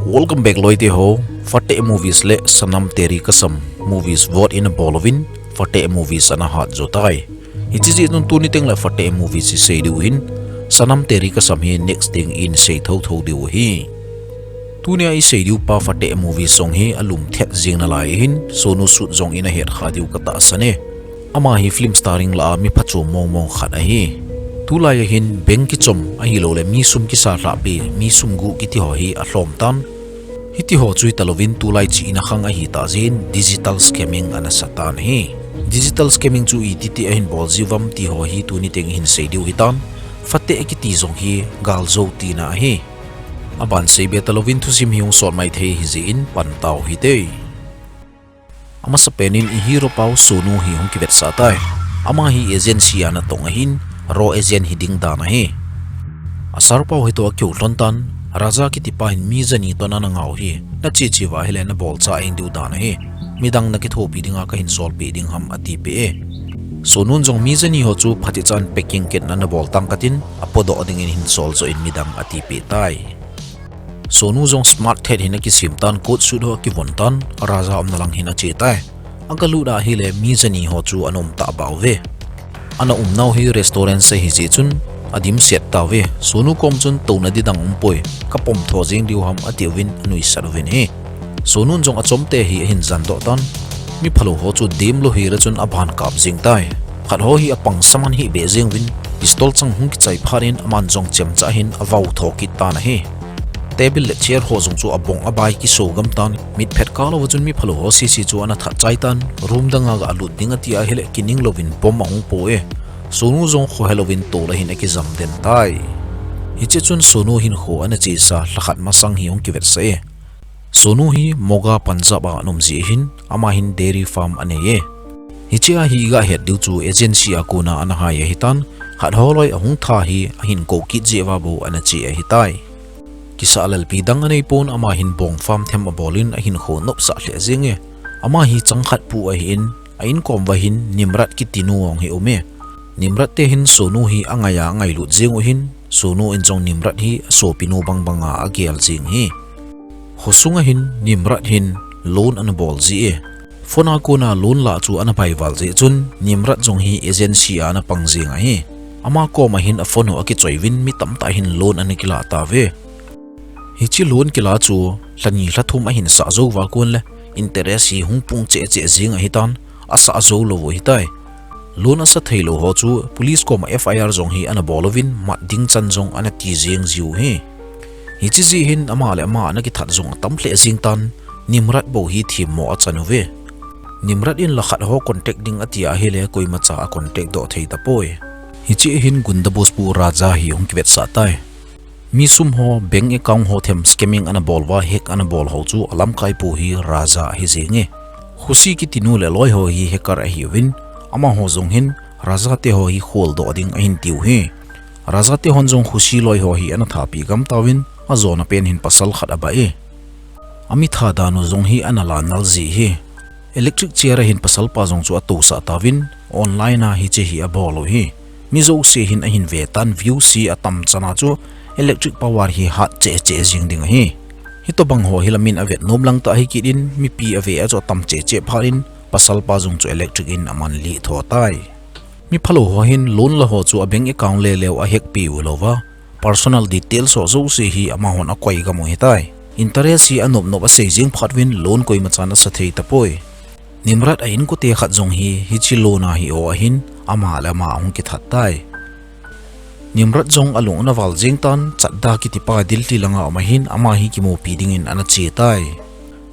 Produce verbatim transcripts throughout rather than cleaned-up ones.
Welcome back loite ho. Fateh Movies le Sanam Teri Kasam Movies vote in a bol uvin, Fateh Movies ana hat jo tai. Hiche jeh chun tuni teng le Fateh Movies isei diu hin, Sanam Teri Kasam hi next ding in sei thotho diu ahi. Tunia isei diu pa Fateh Movies jong hi alum thet jing nalai hin, Sonu Sood jong in ahet kha diu katahsan e. Ama hi film starring lah a mi phachom mong mong khat ahi. Tulai a hin bank kichom ahilou le mi sum kisa lhah pi, mi sum guh kiti ho hi alhom tan. Hiti ho chu hitalouvin tulai chihna khang ahitah jeh in digital scamming ana sa tan ahi. Digital scamming chu iti ti ahin bol jiu vam ti ho hi tuni teng hin sei diu hitan. Fateh kiti jong hi galjou tina ahi. Aban sei be talouvin thusim hi hung sot mai thei hijeh in pan tau hite. Amasapen in i hero pau Sonu hi hung kivetsah tai. Ama hi agency a natong ahin, raw agent hiding dan ahi. A sir pau hitoh akiu lhon tan, Raja kiti pa hin mi jani toh ana ngah u hi, nache che uva ahile nabol cha ahin diu dan ahi. Midang nakithopi dinga kahin solpeh ding ham atipeh e. Sonun jong mi jani ho chu phatichan packing kit na nabol tang katin, apodoh dingin hin sol joh in midang atipeh tai. Sonu jong smart thet hin akisem tan, coat suit ho akivon tan, Raja umna lang hin ache tai. Agalut ahile mi jani ho chu ana um tah bauve. Ana umnau hi restaurant sah hijeh chun adimset tauve. Sonu kom chun touna didang umpoi, kapom tho jeng diu ham atiuvin anuisat uvin ahi. Sonun jong achomte hi ahin jandoh tan. Mi phalou ho chu demlou hile chun aban kap jeng tai. Khat ho hi apang saman hih beh jeng uvin, pistol chang hung kichai phat in aman jong chemcha hin avau tho kit tan ahi. Table le chair ho jong chu abong abai kiso gam tan, mitphet kah louva chun mi phalou ho sese chu ana that chai tan, room danga galut ding ati ahile kining louvin bomb ahung po e. Sonu jong khohe louvin tol a hin akijam den tai. Hiche chun Sonu hinkho ana chesa lhakhat masang hi hung kivetsah e. Sonu hi Moga, Punjab a ana um jeh hin, ama hin dairy farm anei e. Hichea hi iga het diu chu agency a kona ana hai ahitan, khat ho loi ahung tha hi ahin kou kit jeh uva bou ana che ahitai. Kisah lalpi dang aneipon ama hin bong farm them abolin ahinkho nopsah lheh jeng e. Ama hi chang khat pu ahin, a inkom uva hin Nimrat kiti nu jong hi um e. Nimrat te hin Sonu hi angai a angailut jeng u hin, Sonu in jong Nimrat hi asopinu bang banga agel jeng hi. Khosunga hin Nimrat hin loan ana bol ji e. Phone a kona loan lah chu ana bai val jeh chun Nimrat jong hi agency a ana pang jeng ahi. Ama koma hin a phone u akichoi uvin mi tamtah hin loan ana kila tauve. Hiche loan kila chu lha ni lha thum ahin sah jou uva kon le interest hi hung pung cheh cheh jeng ahitan, asah jou lou u ahitai. Loan asa theilou ho chu police koma F I R jong hi ana bol uvin mat ding chan jong ana ti jeng jiu hi. Hiche jeh hin ama le ama ana kithat jong atam lheh jeng tan, Nimrat bou hi themmo achan uve. Nimrat in la khat ho contact ding ati ahile koimacha a contact doh thei tapoi. Hiche hin gunda boss pu Raja hi hung kivetsah tai. Mi sum ho, bank account ho them scamming ana bol uva hack ana bol ho chu alamkai pu hi Raja ahi jeng e. Khushi kiti nu le loi ho hi hacker ahiuvin, amaho jong hin Raja te ho hi kholdoh ding ahin tiu hi. Raja te hon jong Khushi loi ho hi ana thapi gam tauvin, ajona pen hin pasal khat abah e. Amitha dan u jong hi ana la nal ji hi. Electric chair a hin pasal pa jong chu atousah tauvin, online a hiche hi abol u hi. Mi jouse hin ahin ve tan, views hi atam chan a chu electric power hi hat cheh cheh jeng ding ahi. Hitobang ho hi la min avet nom lang tah ahi kit in, mipi ave a chu atam cheh cheh phat in, pasal pa jong chu electric in aman lih tho tai. Mi phalou ho hin loan la ho chu a bank account le leu a hack piu louva, personal details ho jouse hi amahon akoi gam u ahitai. Interest hi anop nop asei jeng phat uvin loan koimachan asa thei tapoi. Nimrat a inkote khat jong hi hiche loan a hi o ahin ama le ama ahung kithat tai. Nimrat jong alung ana val jeng tan, Chadda kiti pa Delhi langa um ahin ama hi kimupi dingin ana che tai.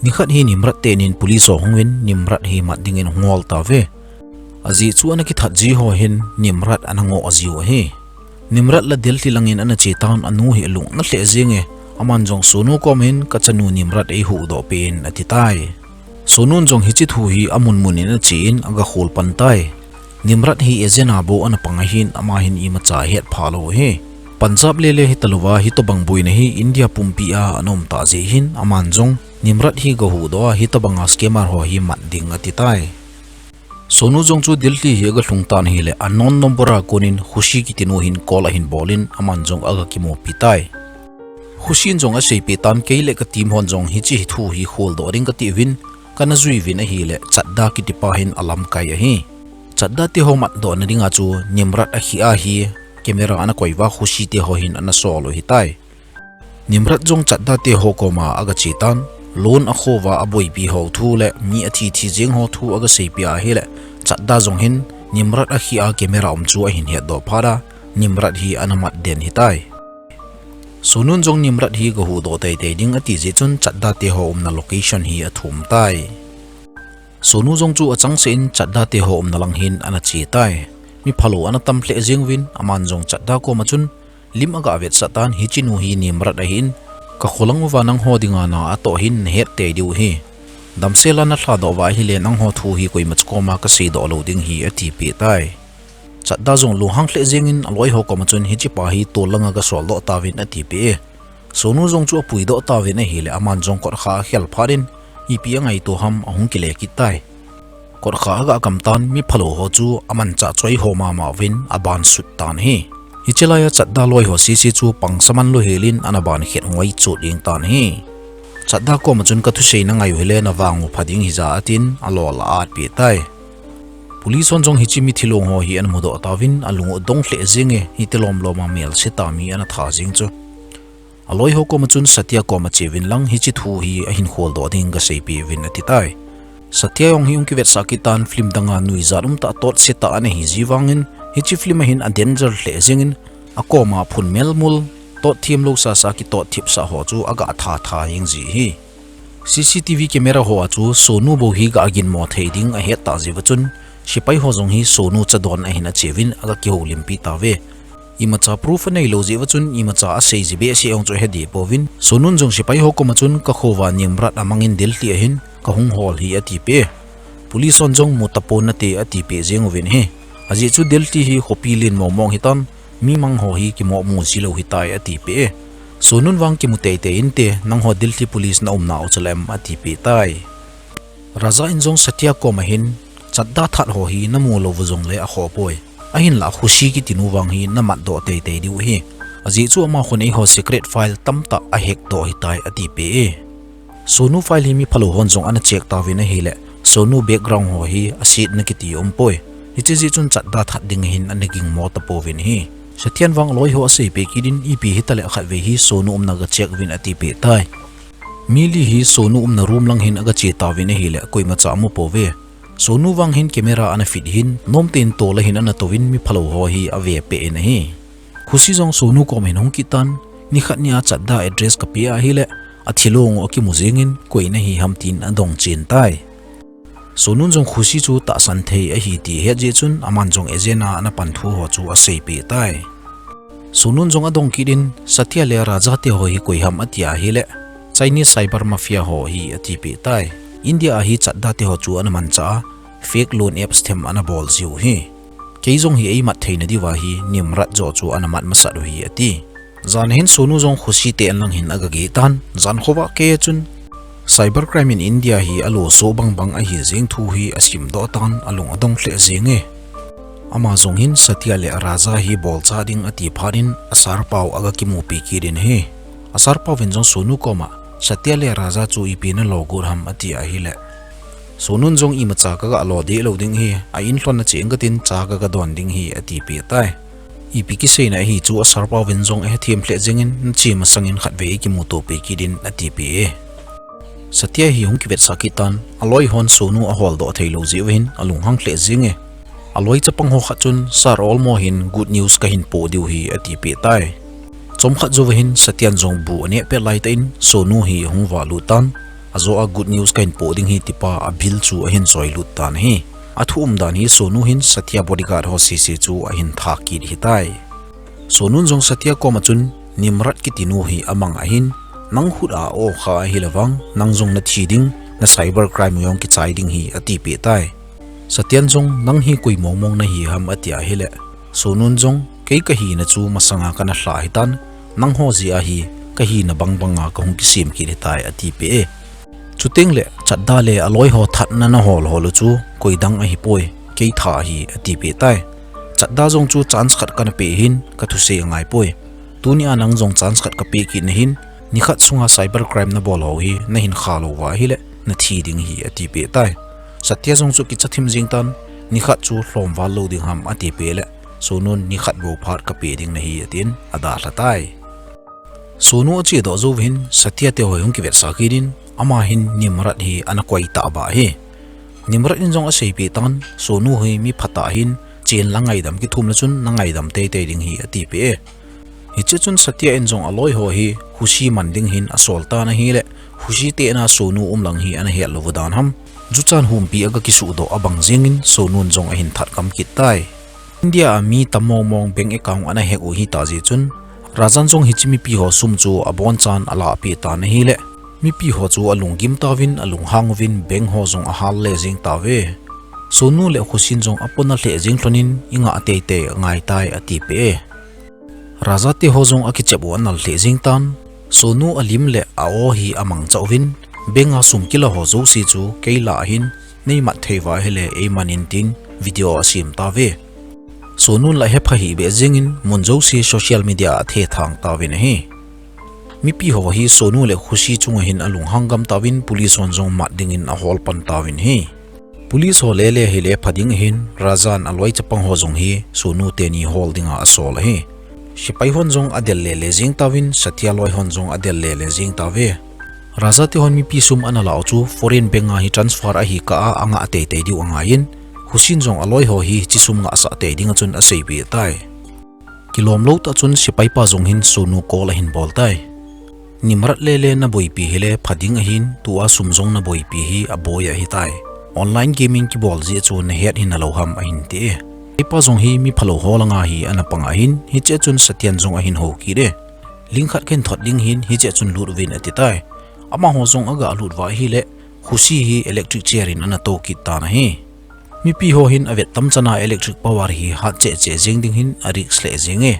Nikhat hi Nimrat tenin police ho hung uvin Nimrat hi mat dingin ahung ol tauve. Ajeh chu ana kithat ji ho hin Nimrat ana ngoh jiu ahi. Nimrat la Delhi langin ana che tan, anu hi alung ana lheh jeng e. Aman jong Sonu kom hin, kachanu Nimrat eihuhdoh peh in ati tai. Sonun jong hiche thu hi amun mun in ache in agakhol pan tai. Nimrat hi agent a bou ana pang ahin ama hin imacha ahet pha lou ahi. Punjab lele hita louva hitobang boina hi India pumpi a ana um tah jeh hin aman jong Nimrat hi gahuhdoh a hitobanga scammer ho hi mat ding ati tai. Sonu jong chu Delhi hi agalhung tan ahile unknown number a konin Khushi kiti nu hin call ahin bolin aman jong agakimupi tai. Khusin jong aseipeh tan, kei le ka team hon jong hiche thu hi kholdoh ding kati uvin, kana jui uvin ahile, Chadda kitipa hin alamkai ahi. Chadda te ho matdoh na dinga chu Nimrat akhia hi camera ana koi uva Khusi te ho hin ana sol u ahitai. Nimrat jong Chadda te ho koma aga che tan, loan akho uva aboipi ho thu le mi athi thi jeng ho thu aga seipeh ahile, Chadda jong hin Nimrat akhia camera um chu ahin hetdoh phat a, Nimrat hi ana mat den ahitai. Sonun jong Nimrat hi gahuhdoh teitei ding ati jeh chun Chadda te ho umna location hi athum tai. Sonu jong chu achangseh in Chadda te ho umna lang hin ana che tai. Mi phalou ana tam lheh jeng uvin, aman jong Chadda koma chun lim aga vetsah tan, hiche nu hi Nimrat ahin, ka kholang uva nangho dinga na atoh hin nahet tei diu ahi. Damsel a nalhadoh uva ahile nangho thu hi koima cha koma kaseidoh lou ding ahi, atipeh tai. Chadda jong lunghang lheh jengin aloi ho koma chun hichepa hi tol langa gasoldoh tauvin atipeh e. Sonu jong chu apuidoh tauvin ahile aman jong kotkha akhel phat in ipi angaito ham ahung kile kit tai. Kotkha aga kam tan mi phalou ho chu amanchah choi ho mama uvin aban sut tan ahi. Hiche laia Chadda loi ho sese chu pangsa man lou helin ana ban khet ngoi chot ding tan ahi. Chadda koma chun kathusei nangai u hile navang u pha ding ahi ja atin alol a-atpeh tai. Police hon jong hiche mi thilong ho hi ana mudoh tauvin alung u adong lheh jenge, hiti lom loma melse tah mi ana tha jeng chu. Aloi ho koma chun Satya koma che uvin lang hiche thu hi ahin kholdoh ding gaseipeh uvin ati tai. Satya jong hi hung kivetsah kit tan, film danga nuijat umtah totse tah ana hi ji vangin hiche film a hin a danger lheh jengin akoma phun melmul, tot thim lou sasa kitot thipsah ho chu aga tha tha jeng ji ahi. C C T V camera hoa chu Sonu bou hi ga ginmo thei ding ahet tah jeh uva chun, sepai ho jong hi Sonu chadon a hin ache uvin aga kihoulimpi tauve. Imacha proof aneilou jeh uva chun, imacha asei ji behseh jong chu ahedih pouvin, Sonun jong sepai ho koma chun, ka kho uva Nimrat amangin Delhi a hin kahung hol ahi atipeh e. Police hon jong mu tapon nate atipeh jeng uvin ahi. Ajeh chu Delhi hi khopi len mong mong ahitan, mi mang ho hi kimo mu jilou ahitai atipeh e. Sonun vang kimu teitei inte, nangho Delhi police na umnau chu lem atipeh tai. Raja in jong Satya koma hin, Chadda that ho hi namu lou u jongle akhoh poi. Ahinlah Khusi kiti nu vang hi namatdoh teitei diu ahi. Ajeh chu ama khun eiho secret file tamtah a hack doh ahitai atipeh e. Sonu file hi mi phalou hon jong ana check tauvin ahile, Sonu background ho hi asetna kiti aumpoi. Hiche jeh chun Chadda that ding a hin ana gingmo tapouvin ahi. Satya in vang aloi ho aseipeh kit in ipi hitaleh khatvei hi Sonu umna ga check uvin atipeh tai. Mi li hi Sonu umna room lang hin aga che tauvin ahile koimacha amu pouve. Sonu vang hin camera ana fit in nomten tol a hin ana touvin mi phalou ho hi ave peh in ahi. Khusi jong Sonu koma hin ahung kit tan, nikhat nia Chadda address kapeh ahile, athilong u akimu jengin koi nahi ham tin adong chen tai. Sonun jong Khusi chu tahsan thei ahi ti ahet jeh chun aman jong agent a ana pan thu ho chu aseipeh tai. Sonun jong adong kit in Satya le Raja te ho hi koi ham ati ahile, Chinese cyber mafia ho ahi atipeh tai. India a hi Chadda te ho chu ana manchah a, fake loan apps them ana bol jiu ahi. Kei jong hi eimat theina diuva hi Nimrat joh chu ana mat masat u ahi ati. Jan a hin Sonu jong Khusi te an lang hin aga geh tan, jan khovah kei a chun cyber crime in India hi alo soh bang bang ahi jeng thu hi asimdoh tan, alung adong lheh jenge. Ama jong hin Satya le Raja hi bolcha ding ati phat in asarpau aga kimupi kit in ahi. Asarpau vin jong Sonu koma, Satya le Raja chu ipi nalo got ham ati ahile, Sonun jong imacha kaga lo deh lou ding ahi, a in lhon nache inge katin cha kaga don ding ahi atipeh tai. Ipi kiseina ahi chu asarpau vin jong ahethem lheh jengin, nache masangin khatvei kimuto peh kit in atipeh e. Satya hi hung kivetsah kit tan, aloi hon Sonu aholdoh theilou jeh uva hin alunghang lheh jenge. Aloi chapang ho khat chun Sir Olmo hin good news kahin poh diu ahi atipeh tai. Chomkhat jouva hin Satya in jong bu aneh pet laitah in Sonu hi ahung valut tan, ajoh a good news kahin poh ding ahi tipa abil chu ahin choilut tan ahi. Athu umdan hi Sonu hin Satya bodyguard ho sese chu ahin thah kit ahitai. Sonun jong Satya koma chun Nimrat kiti nu hi amang ahin, nang khut a aoh kha ahile vang, nang jong nathi ding, na cyber crime jong kichai ding ahi atipeh tai. Satya in jong nang hi koi mong mong nahi ham ati ahile, Sonun jong kei kahina chu masanga kana lha ahitan, nangho jeh a hi kahina bang banga kahung kisem kit ahitai atipeh e. Chuteng le Chadda le aloi ho thatna nahol hol u chu koidang ahipoi, kei tha ahi atipeh tai. Chadda jong chu chance khat kana peh ahin, kathusei angai poi. Tunia nang jong chance khat kapeh kit nahin, Nikhat sunga cyber crime nabol ho hi nahin kha lou va ahile nathi ding ahi atipeh tai. Satya jong chu kicha thim jing tan, nikhat chu lhom val lou ding ham atipeh le, Sonun nikhat bou phat kapeh ding nahi atin adalha tai. Sonu achedoh jou hin Satya te ho hung kivetsah kit in, ama hin Nimrat hi ana koi tah bah ahi. Nimrat in jong aseipeh tan, Sonu hi mi phatah ahin, chen lang ngaidam kithum le chun nangaidam teitei ding ahi atipeh e. Hiche chun Satya in jong aloi ho hi Khushi man ding hin asol tan ahile, Khushi te na Sonu um lang hi ana het lou dan ham, juchan humpi aga kisuhdoh abang jeng in Sonun jong ahin that gam kit tai. India a mi tam mong mong bank account ana hack u hita jeh chun, Rajan jong hiche mipi ho sum chu abonchan alahpeh tan ahile, mipi ho chu alunggim tauvin, alunghang uvin, bank ho jong ahal le jeng tauve. Sonu le Khushi in jong apona lheh jeng lhon in, ingah teitei ngai tai atipeh e. Raja te ho jong akichep u anal lheh jeng tan, Sonu alim le a-o hi amangcha uvin, bank a sum kila ho jouse chu kei lah ahin, neimat thei uva ahile eiman in tin video asem tauve. Sonun la hepha hih beh jeng in mun jouse social media a athethang tauvin ahi. Mipi ho hi Sonu le Khushi chunga hin alunghang gam tauvin police hon jong mat ding in ahol pan tauvin ahi. Police ho lele hile pha ding ahin, Rajan aloi chapang ho jong hi Sonu teni hol dinga asol ahi. Sepai hon jong adel lele jeng tauvin, Satya loi hon jong adel lele jeng tauve. Raja te hon mipi sum ana lah u chu foreign bank a hi transfer ahi kah a angah teitei diu angai in, Khushi in jong aloi ho hi hiche sum ngahsah tei dinga chun aseipeh tai. Kilom lou tah chun sepai pa jong hin Sonu call ahin bol tai. Nimrat lele naboipi hile pha ding ahin, tua sum jong naboipi hi aboi ahitai. Online gaming kibol jeh chu nahet hinalou ham ahin ti e. Sepai pa jong hi mi phalou ho langa hi ana pang ahin, hiche chun Satya in jong ahin hou kit e. Link khat kahin thot ding ahin, hiche chun lut uvin ati tai. Amaho jong aga lut uva ahile, Khushi hi electric chair in ana tou kit tan ahi. Mipi ho hin avet tam chana electric power hi hat cheh cheh jeng ding hin a risk lheh jeng e.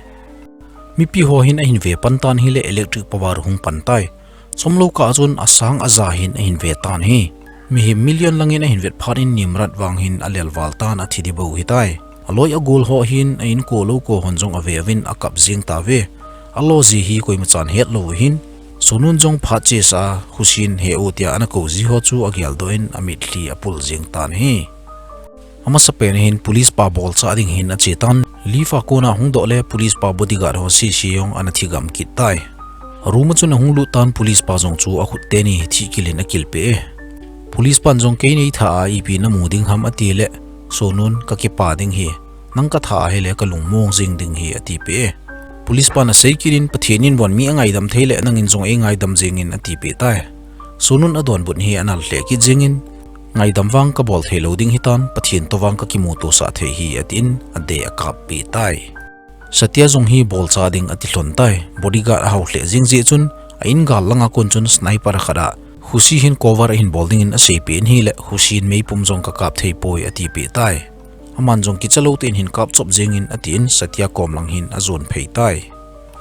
Mipi ho hin ahin ve pan tan ahile electric power hung pan tai. Chomlou kah chun asang aja hin ahin ve tan ahi. Mihem million lang in ahin vet phat in Nimrat vang hin alel val tan, athi ding bou ahitai. Aloi agol ho hin a-inko lou ko hon jong ave uvin akap jeng tauve. Alo ji hi koima chan het lou ahin. Sonun jong phat chesa Khushi in he u tia ana kou ji ho chu ageldoh in amitlhi apul jeng tan ahi. Amasapen ahin police pa bolchah ding hin ache tan, lift a kona hung doh le police pa bodyguard ho sese jong ana thi gam kit tai. Room a chun ahung lut tan police pa jong chu akhut teni thihkil in akilpeh e. Police pan jong kei neitha a ipi namu ding ham ati le, Sonun, kakipah ding ahi, nang katha ahile kalungmong jing ding ahi atipeh e. Police pan asei kit in, Pathen in von mi angaidam thei le nangin jong eingaidam jeng in atipeh tai. Sonun adonbut hi anal lheh kit jeng in, ngaidam vang kabol thei lou ding ahitan, Pathen toh vang kakimutosah thei ahi atin adeh akappeh tai. Satya jong hi bolchah ding ati lhon tai, bodyguard ahao lheh jeng jeh chun, a-in gal langa kon chun sniper khat a Khushi hin cover ahin bol dingin aseipeh in ahile, Khushi in meipum jong kakap thei poi atipeh tai. Aman jong kicha lou tah in hin kap chop jeng in atin Satya kom lang hin ajon phei tai.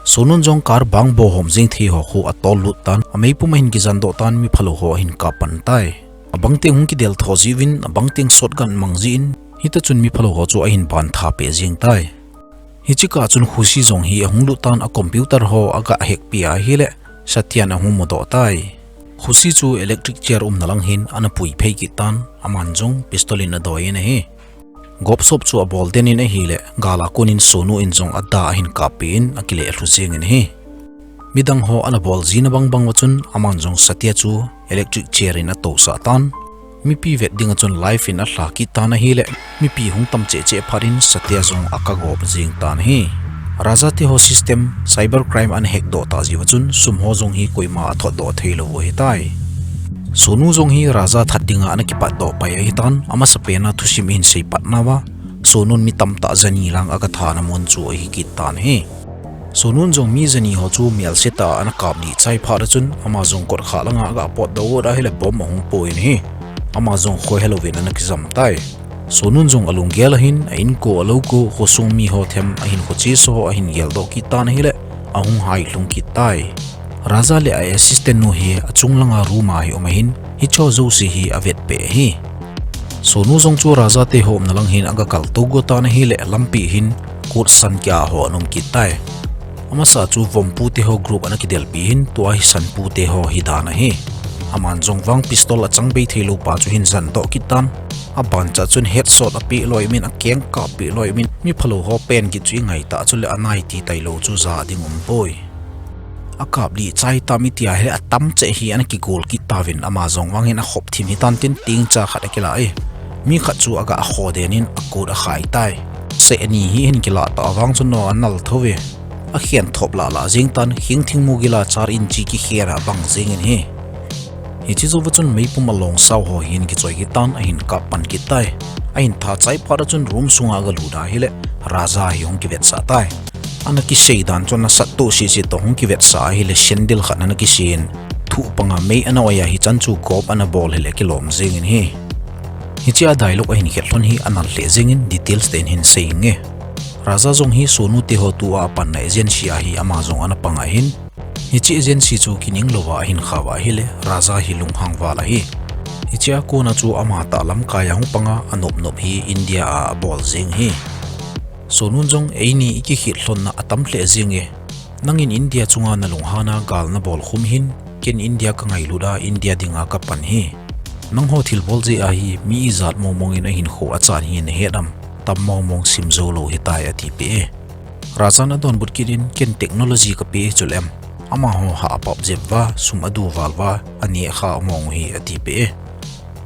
Sonun jong car bang bohom jeng thei ho khu atol lut tan, ameipum ahin kijan doh tan, mi phalou ho ahin kap pan tai. Abang teng hung kidel tho jiuvin, abang teng shotgun mang jin, hita chun mi phalou ho chu ahin ban tha peh jeng tai. Hiche kah chun Khushi jong hi ahung lut tan, a computer ho aga hack peh ahile, Satya in ahung mudoh tai. Khushi chu electric chair umna lang hin ana pui phei kit tan, aman jong pistol in adoi in ahi. Gop sop chu abol den in ahile, gal a kon in Sonu in jong ada ahin kappeh in akile lhu jeng in ahi. Midang ho ana bol jina bang bang uva chun aman jong Satya chu electric chair in atousah tan. Mipi vet dinga chun live in alha kit tan ahile, mipi hung tam cheh cheh phat in Satya jong akagop jeng tan ahi. Raja te ho system cyber crime ana hack doh tah jeh uva chun sum ho jong hi koima athot doh thei lou u ahitai. Sonu jong hi Raja that dinga ana kipat doh pai ahitan, amasapen a thusim ihin sei pat nauva, Sonun mi tamtah jani lang aga thana mun chu ahi kit tan ahi. Sonun jong mi jani ho chu melse tah a ana kap dih chai phat a chun ama jong kotkhah langa aga potdoh got ahile bomb ahung po in ahi. Ama jong khoi helouvin ana kijam tai. Sonun jong alunggel ahin, a-inko, alou ko, khosung mi ho them ahinkho cheso ho ahin geldoh kit tan ahile, ahung hai lhung kit tai. Raja le a assistant nu hi achung langa room a hi um ahin, hicheho jouse hi avetpeh ahi. Sonu jong chu Raja te ho umna lang hin aga kaltou got tan ahile, lampi hin kutsan kia ho ana um kit tai. Amasa chu Vompu te ho group ana kidelpi hin, tua hi Sanpu te ho hi dan ahi. Aman jong vang pistol achang bei thei lou pa chu hin jan doh kit tan. Aban cha chun headshot apeh loi min, akeng kap peh loi min, mi phalou ho pen kit chu i ngai ta chu le anai ti tai lou chu ja ding um poi. Akap li chai ta mi tia he atam che hi ana kigol kit ta vin ama jong vang hin akhop thim hi tan tin ting cha khat akila e. Mi khat chu aga kho den in akut akhai tai. Se ani hi hin kila ta vang chu no anal tho ve. Akhen thop la la jing tan, hing thing mu gila char in chi kikhen a bang jing in hi. Hichi jou va chun meipum along sao ho hin kichoi kit tan ahin kap pan kit tai. Ahin tha chai phat a chun room sunga aga lut a hile Raja hi hung kivetsah tai. Ana kisei dan chun asat to sisi to hung kivetsah a hile sandal khat ana kisin. Thu panga mei ana oi a hichan chu gop ana bol hile kilom jing in hi. Hichi a dialogue ahin khet lhon hi anal lheh jing in details te in hin sei nge. Raja jong hi Sonu te ho tua apanna agency a hi ama jong ana pang ahin. Hichi agency chu kining louva ahin khau a hile Raja hi lunghang val ahi. Hichi a kona chu ama tah lamkai a hung panga anop nop hi India a abol jing hi. Sonun jong eini i kikhet lhonna atam lheh jing e. Nangin India chunga na lunghan a gal na bol khum hin, ken India ka ngailut a India dinga ka pan hi. Nangho thil bol jeh a hi mi ijat mong mong in ahinkho achan hi na het am, tam mong mong sim jou lou hitai ati peh e. Rajan adonbut kit in ken technology ka pe chu lem. Amaho ha apap jep va, sum adu val va, aneh kha mong hi ati peh e.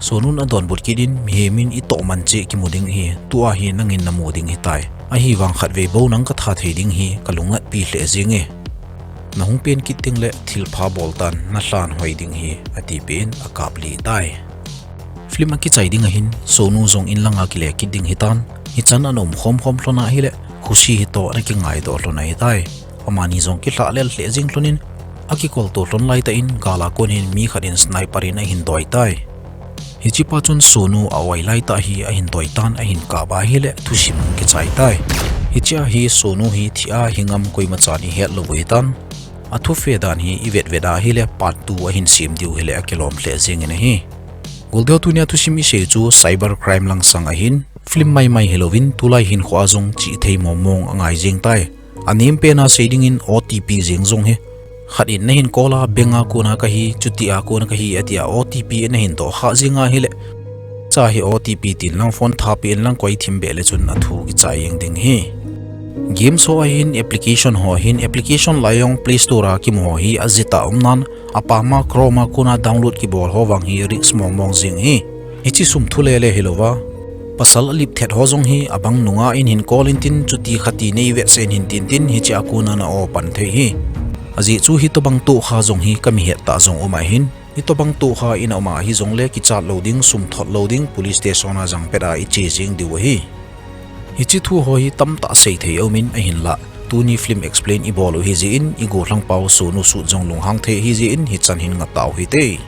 Sonun adonbut kit in mihem in i toh man cheh kimu ding hi, tua hi nangin na mu ding hitai. Ahivang khatvei bou nang ka tha thei ding hi, ka lungnatpi lheh jing e. Na hung pen kit ding le thil pha bol tan na lhan hoi ding hi, ati peh in akap li tai. Film akichai ding ahin, Sonu jong in langa kile kit ding hitan, hichan ana um khom khom lhon a hile, Khushi hi toh ana kingai doh lhon ahitai. Amani jong kilhah lel lheh jing lhon in, akikol to lhon lai tah in, gal a kon hin mi khat in sniper in ahin doi tai. Hichi pa chun Sonu a oi lai tah hi ahin doi tan ahin kap a hile thusim hung kichai tai. Hichi a hi Sonu hi thi a hi ngam koima chan i het lou u hitan. Athu fe dan hi i vet vet a hile part two ahin sem diu hile akilom lheh jing in ahi. Goldeo tunia thusim i sei chu cyber crime langsang ahin, film mai mai hilouvin tulai hinkho a jong chih thei mong mong angai jing tai. Anem pen a sei ding in O T P jeng jong hi. Khat in na hin call a, bank a kona ka hi, chuti a kona ka hi, ati a O T P na hin doh kha jing a hile. Cha hi O T P tin lang phone tha pe in lang koi thim be le chun athu kichai jeng ding hi. Games ho ahin, application ho ahin, application lai jong Play Store a kimu ho hi ajeh a um nan, apam a Chrome a kona download kibol ho vang hi risk mong mong jing hi. Hichi sum thu le le hilouva. Pasal alip thet ho jong hi abang nunga in hin call in tin chuti khati nei vet sen hin tin tin hichi a kona na o pan thei hi. Ajeh chu hitobang toh kha jong hi ka mi het tah jong um ahin. Hitobang toh kha in a um a hi jong le kichat lou ding, sum thot lou ding, police station a jang pet a i che jing diu ahi. Hichi thu ho hi tamtah sei thei aum in ahinlah. Tuni film explain i bol u hi jeh in i gollhang pau Sonu sut jong lunghang thei hi jeh in hichan hin nga tau hite.